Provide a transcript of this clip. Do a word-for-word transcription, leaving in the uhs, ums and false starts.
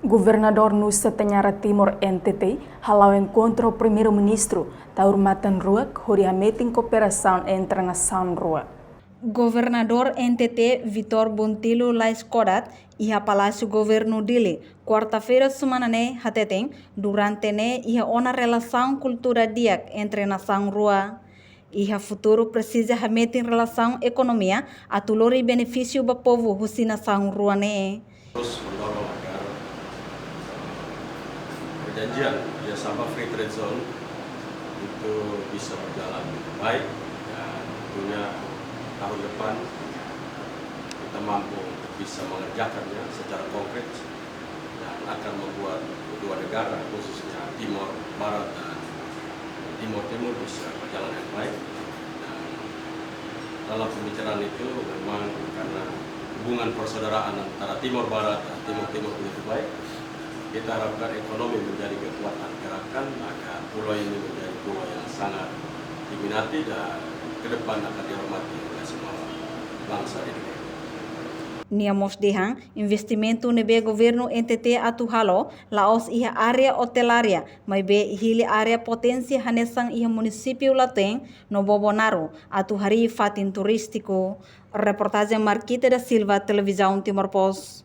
Governadór Nusa Tenhara Timor, N T T, hala'o enkontru Primeiru-Ministru Taur Matan Ruak hodi hametin kooperasaun entre nasaun rua. Governadór N T T Victor Bontilo Lais Kodat iha Palásiu Governu Dili, kuarta-feira semana ne'e hateten, durante ne'e iha ona relasaun kultura di'ak entre nasaun rua. Iha futuru presiza hametin relasaun ekonomia atu lori benefísiu ba povu husi nasaun rua ne'e. Terus mendorong agar perjanjian kerjasama free trade zone itu bisa berjalan dengan baik, dan tentunya tahun depan kita mampu untuk bisa mengerjakannya secara konkret dan akan membuat kedua negara, khususnya Timor Barat dan Timor Timur, bisa berjalan dengan baik. Dan dalam pembicaraan itu memang karena hubungan persaudaraan antara Timor Barat dan Timor Timur begitu baik, kita harapkan ekonomi menjadi kekuatan gerakan agar pulau ini menjadi pulau yang sangat diminati dan ke depan akan dihormati oleh semua bangsa di dunia. Nia mós dehan, investimentu ne'ebé governu N T T atu halo la'ós iha área otelaria, maibé hili área poténsia hanesan iha munisípiu Lautein no Bobonaro atu harii fatin turístiku. Reportajen Marquita da Silva, Televizaun Timor Post.